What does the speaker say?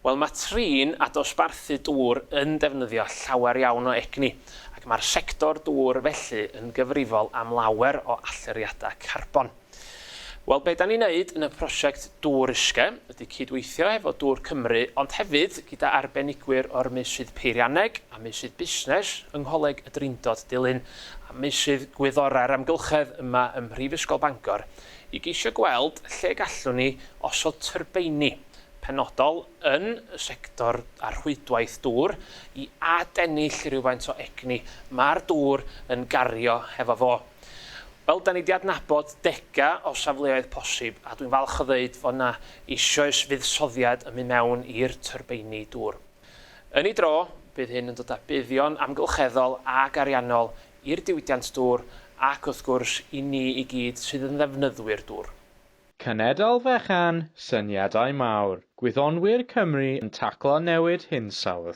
Wel, mae trin a dosbarthu dŵr yn defnyddio llawer iawn o egni, ac mae'r sector dŵr felly yn gyfrifol am lawer o allyriadau carbon. Wel, be da ni'n neud yn y prosiect Dŵr Uisce ydy cydweithio efo Dŵr Cymru, ond hefyd gyda arbenigwyr o'r meysydd peirianneg a meysydd busnes yng Ngholeg y Drindod Dulyn a meysydd gwyddorau'r amgylchedd yma ym Mhrifysgol Bangor i geisio gweld lle gallwn ni osod tyrbeini penodol yn y sector a'r rhwydwaith dŵr i adennill rhywfaint o egni mae'r dŵr yn gario hefo fo. Wel, da ni 'di adnabod degau o safleoedd posib a dwi'n falch o ddeud fod 'na eisoes fuddsoddiad yn mynd mewn i'r tyrbeini dŵr. Yn ei dro, bydd hyn yn dod â buddion amgylcheddol ac ariannol i'r diwydiant dŵr ac wrth gwrs i ni i gyd sydd yn ddefnyddwyr dŵr. Cenedl fechan, syniadau mawr. Gwyddonwyr Cymru yn taclo newid hinsawdd.